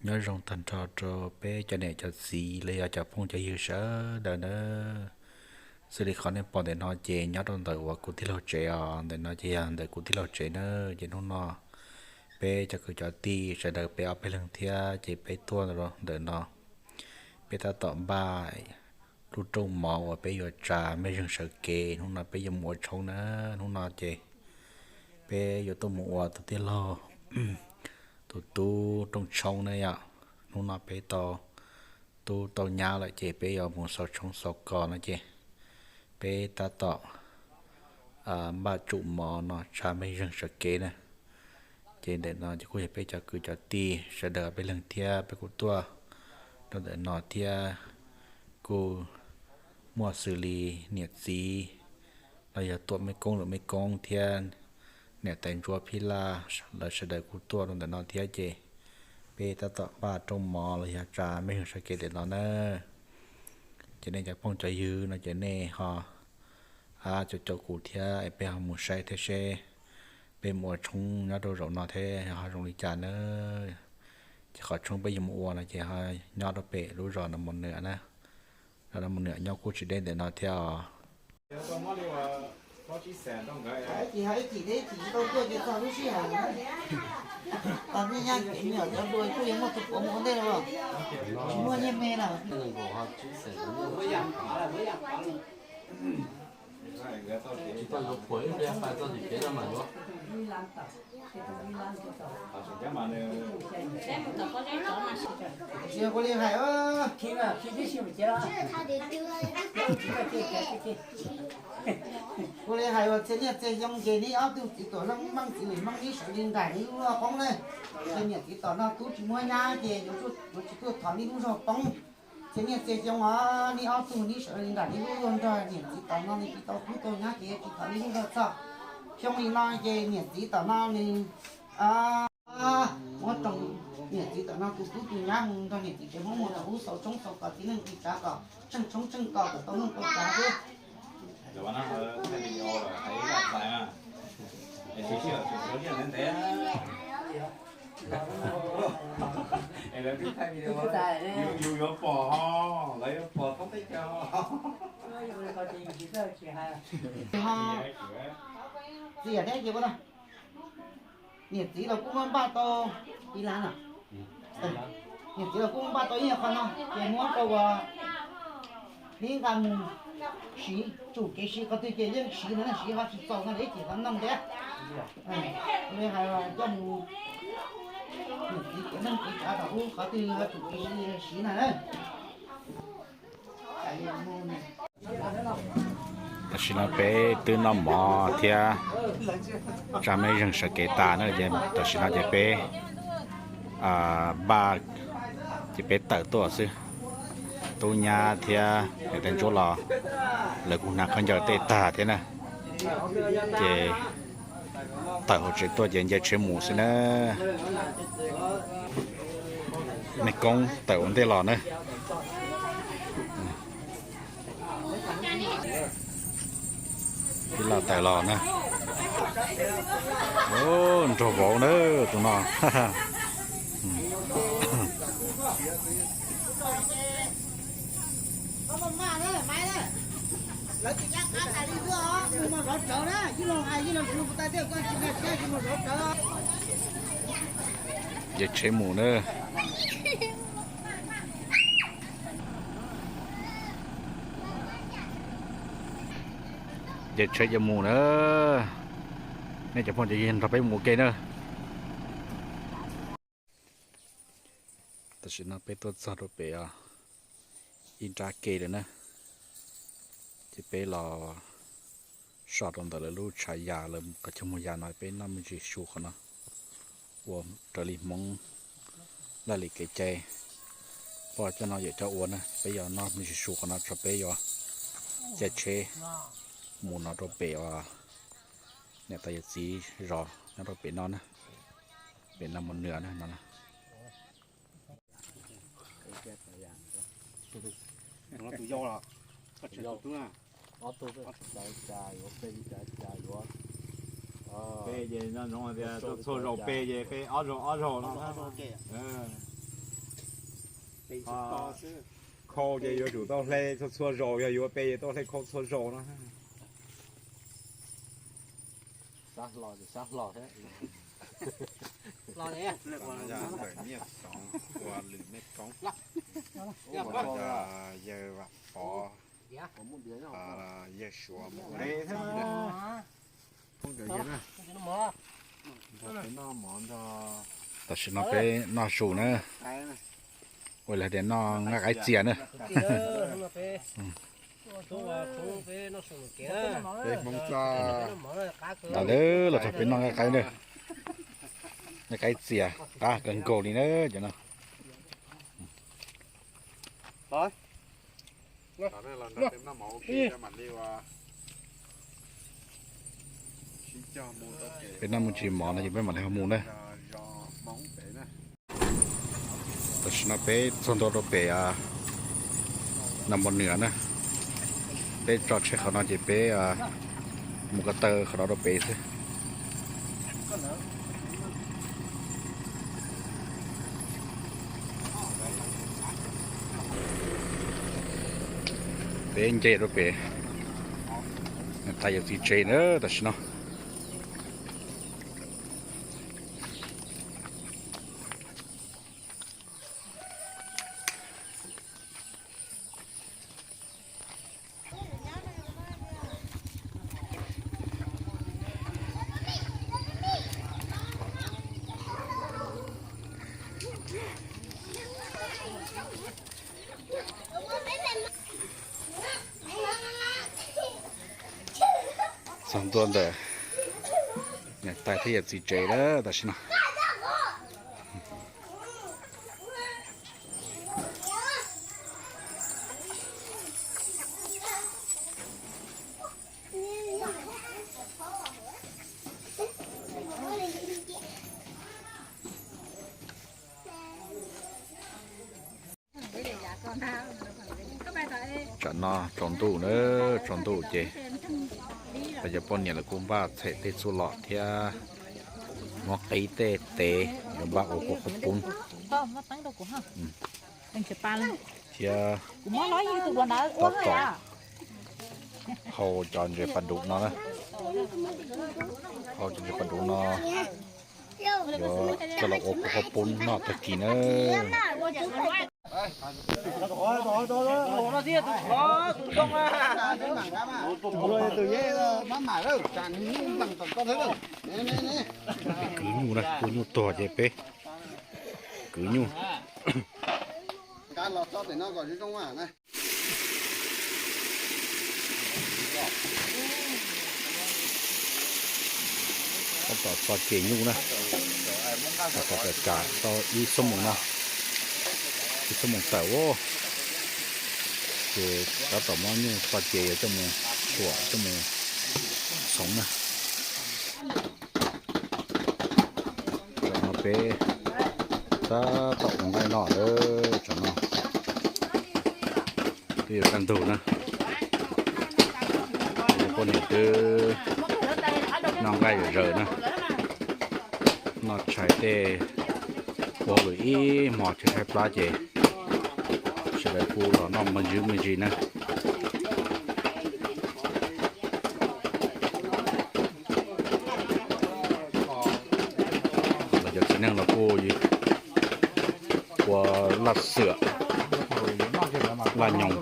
Nyob zoo tag nrho rau peb cov niam cov txiv los yog cov phooj cov ywg sawv daws nawb. Xws li qhov nej pom ntawm no ces nyob rau ntawm uas kuv tij laug tsev os, ntawm no ces yog ntawm kuv tij laug tsev na. Ces hnub no peb cov kwv cov tij sawv daws peb ob peb leeg thiab ces peb tuaj ntawm no, peb tab tom npaj lub rooj mov uas peb yuav tsa mej zeeg sawv kev. Hnub no peb yuav mus ua tshoob na. Hnub no ces peb yuav tuaj mus ua tus tij laug tus tub rooj tshoob na yom. Hnub no peb tau tub tau nyab lawm ces peb yuav mus xaus tshoob xaus kos no ces peb tab tom npaj tsum mov no tsa mej zeeg sawv kev na. Ces ntawm no ces kuj yog peb cov kwv cov tij sawv daws peb leeg thiab peb kuj tuaj rau ntawm no thiab kuj muaj xws li niam txiv los yog Tuam Mej Koob, Lwm Mej Koob thiab niam tais Ntsuab Phij Laj lawv sawv daws kuj tuaj rau ntawm no thiab ces peb tab tom npaj rooj mov los yog tsa mej zeeg sawv kev ntawm no na. Ces nej cov phooj cov ywg no ces nej ho caum caum kuv thiab es peb ho mus saib thiab seb peb mus ua tshoob nyob rau zaum no thiab ho zoo li cas na. Ces qhov tshoob peb yuav mus ua no ces ho nyob rau pem lub zos Nas Mos Nwam na. Zos Nas Mos Nwam nyob kuj tsis deb ntawm no thiab os. Ua li hais, ua li hais uas txhia niaj txhia xyoo ces neb ob tug txiv Tuam Hmoob, txiv Lwm Hmoob neb sawv li nraim neb lub qoob na. Ces niam txiv tom no tub tsis muaj nyab ces yuav tsis tuaj thov neb lub zog poob. Txhia niaj txhia xyoo os neb ob tug neb sawv li nraim neb lub zog nrog niam txiv tom no nws tsis tau tub tau nyab ces yuav tsis thov neb lub zog txog. Xyoo li no ces niam txiv tom no nws muab roos niam txiv tom no tus tub tus nyab mus nrog niam txiv tsev Hmoob mus rau ub xaus tshoob xaus kos txiv neej txiv tsav kom tsheej tshoob tsheej kos kom tau neej tau tsav xwb. Yus yuav pom ho, lawv yuav pom thoob teb chaws. Ho txiv yam thiab ces ua tau, niam txiv los kuj muab npaj tau ib lab na. Niam txiv los kuj muab npaj tau ib qho no ces muab rau uas neb nqa mus siv, tsum kev siv qhov twg ces yeej siv ntawd na, siv ho tsis txaus no ces ho noog thiab. Li hais coj mus, niam txiv kev neej kev tsav thaum ub qhov twg ho tsum kev siv siv na. Tam sim no peb twb noj mov thiab tsa mej zeeg sawv kev tas na, ces tam sim no ces peb npaj, ces peb tawm tuaj xwb. Tub nyab thiab niam tais Ntsuab los lawv kuj hnav khaub ncaws tej tag thiab na, ces tawm hauv tsev tuaj ces nce tsheb mus xwb na. Mej Koob tawm ua ntej los na. Ib laj tawm los na. Nrog vauv na tus no. Nce tsheb mus na. Nce tsheb mus na. Nej cov phooj cov ywg nrog peb mus ua ke na. Tam sim no peb tuaj txog rau pem ib nrab ke lawm na, ces peb los so rau ntawm lawv lub tshav yas, lawv qhov chaw muag yas no peb noj me ntsis su qhov no, ua raws li Hmoob laj lim kev cai, pog coj noj yawm coj ua na. Peb yuav noj me ntsis su qhov no tso peb yuav caij tsheb mus no rau pem uas niam tais yawm txiv zos nyob rau pem no na, pem Nas Mos Nwam na no. Pe ces nco ntsoov tias tuaj txhua zaus pe ces pe ob zaug ob zaug no. Khau ces yuav tsum tau hle txhua txhua zaus, yog yuav pe ces tau hle khau txhua zaus no. Yawg Vam Pov, yawg Suav mus ua. Tam sim no peb noj su na, ua li hais tias noj nqaij qaib txias na. Peb Hmoob txoj, los txog peb noj nqaij qaib na, nqaij qaib txias qab kawg nkaus li na cov no. Peb noj me ntsis mov no ces peb mam li ho mus na. Tam sim no peb txog ntua rau pem Nam Mos Nws na, peb tso tsheb qhov no ces peb mus ko taw qhov no rau pem xwb. Peb nce rau pem niam tais yawm txiv tsev na tam sim no. Txog ntua ntawm niam tais thiab yawm txiv tsev lawm tam sim no. Tsam no tsaus ntuj na, tsaus ntuj ces cov poj niam lawv kuj npaj txhais tej txuj lom thiab muab qhib tej tev yuav npaj ua kua qhov pub thiab tab tom hau cov ntses pas duv no na, hau cov ntses pas duv no yuav coj los ua kua qhov pub noj tag kis na. Kwv nyuj na, tua nyuj tuag ces peb kwv nyuj. Tab tom txo ces nyuj na, tab tom tawm tsam tau ib xuab moos no, ib xuab moos tawm ua, ces tab tom muab nyuj txo ces yuav coj mus suam coj mus txhoov na. Tam no peb tab tom ua nqaij noj lawm tam no. Twb yuav kaj ntug na, poj niam twb noj nqaij zom zaws na, noj tshais tej ua lwm ib hmos tshais plab ces sawv daws kuj los noj me ntsis me ntsis na. Los cov txiv neej los kuj ua laj xwm, laj nyoos.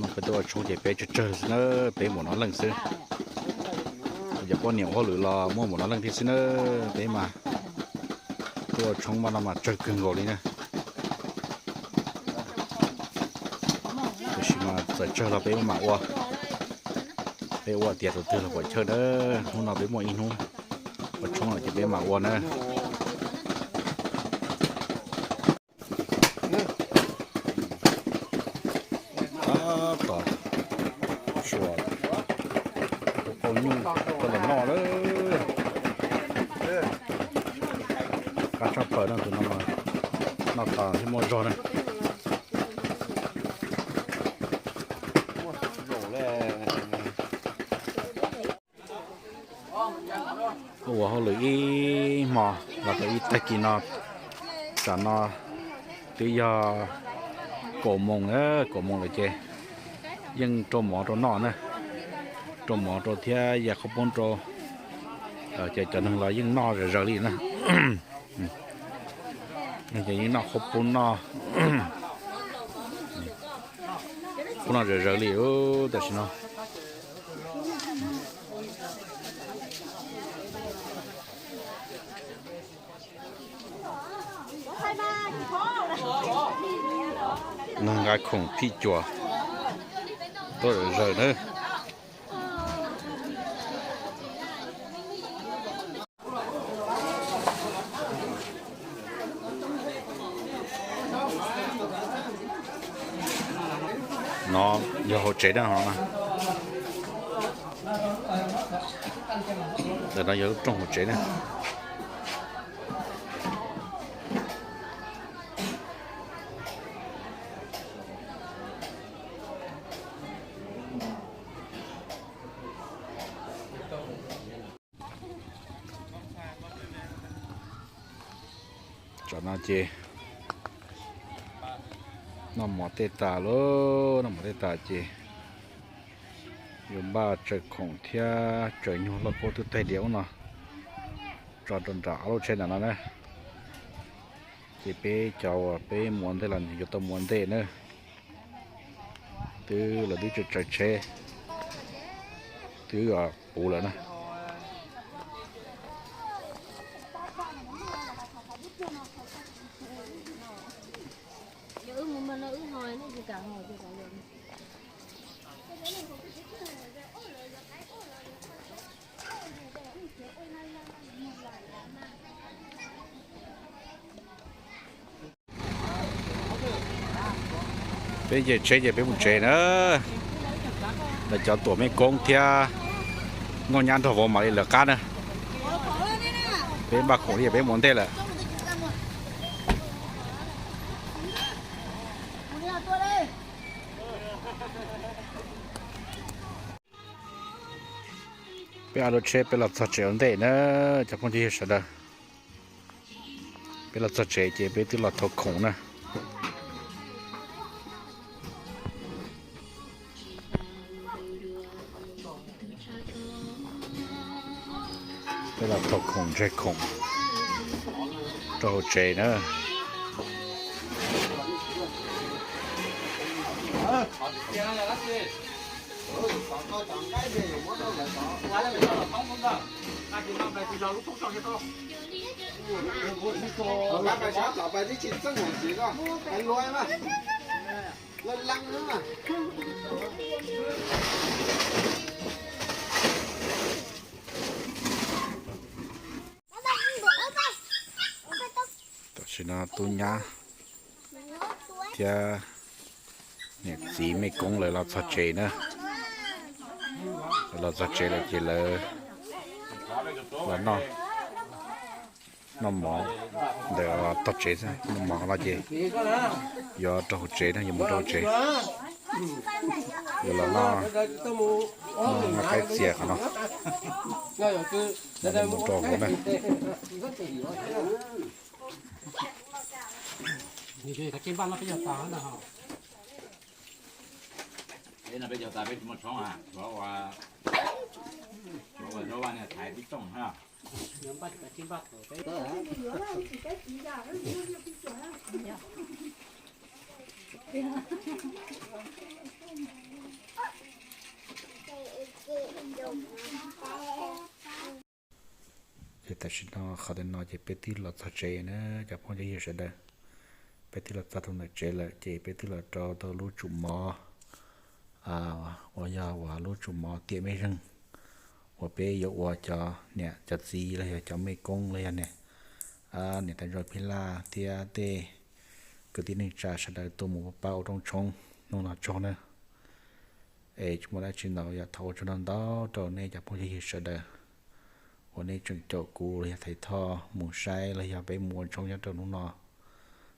Peb tuaj ua tshoob ces peb tsawg tsawg xwb na, peb npaum no leej xwb. Cov poj niam ua hauj lwm los muaj npaum no leej thiab xwb na, peb mas tuaj ua tshoob mas no mas tsawg kawg nkaus li na. Tiam sis mas txawm tsawg los peb mam ua, peb ua tiav tus twg los puam chawj na. Hnub no peb muaj ib hnub ua tshoob lawm ces peb mam ua na. Tab tom suam qau nyuj coj los noj lawm. Tus no noj tas thiab muaj zog na. Ua hauj lwm ib hmo los tau ib tag kis no, tam no twb yog kaum moos, kaum moos lawm ces yeej rau mov rau noj na, rau mov rau thiab ya qhaub poob rau, ces cov neeg los yeej noj zom zaws li na. Ces yeej noj qhaub poob noj, poob noj zom zaws li tam sim no. Nqa khoom phij cuam tuaj zom zaws na. No yog hauv tsev na, ntawm no yog lub rooj hauv tsev na. Tam no ces noj mov tej tas lauj, noj mov tej tas ces yuav npaj tsaws khoom thiab tsaws nyuag lauj kaub twb tag diav ub no tso rau nram ob lub tsheb ntawm no na. Ces peb cov uas peb mus ua ntej los yuav tau mus ua ntej na. Twb lawv twb tsaws tsheb, twb puv lawm na. Peb nce tsheb ces peb mus tsev na. Lawv cov tuam mej koob thiab nkauj nyab nrog vauv mam li lawv qab na. Peb npaj khoom li peb mus ntej lawm. Peb ob lub tsheb peb los txog tsev ua ntej na, cov phooj ywg sawv daws. Peb los txog tsev ces peb twb los thau khoom na. Peb los thau khoom ntseg khoom rau hauv tsev na. Tam sim no tub nyab thiab niam txiv mej koob lawv los txog tsev na. Lawv los txog tsev lawm ces lawv los noj, noj mov ntawm tog tsev xwb, noj mov no ces yuav rau hauv tsev na, yuav mus rau hauv tsev. Yuav los noj, noj qaib txias qhov no, mus rau hauv na. Ces tam sim no qhov ntawm no ces peb twb los txog tsev na cov phooj ywg sawv daws. Peb twb los txog rau ntawm tsev lawm ces peb twb los rau tau lub tsum mov uas yog uas lub tsum mov tiam mej zeeg uas peb yuav ua cov niam cov txiv los yog cov mej koob los yog niam, niam tais Ntsuag Phij Laj thiab tej kwv tij neej tsa sawv daws tuaj mus pab ua rooj tshoob hnub no tsaug na. Es tsis muaj dab tsi ntau, yog thov ua tsaug ntau ntau rau nej cov phooj ywg sawv daws uas nej tseem caum kuv los yog Thaiv Thoj mus saib los yog peb mus ua tshoob nyob rau hnub no,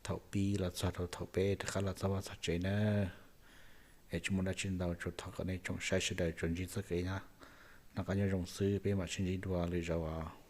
thaum pib los txog rau thaum peb rov qab los txog vaj txog tsev nawb. Es tsis muaj dab tsi ntau, tsuas thov kom nej tsoom saib sawv daws tsuas ntsib txoj kev noj qab nyob zoo xwb, peb mam sib ntsib dua lwm zaus os.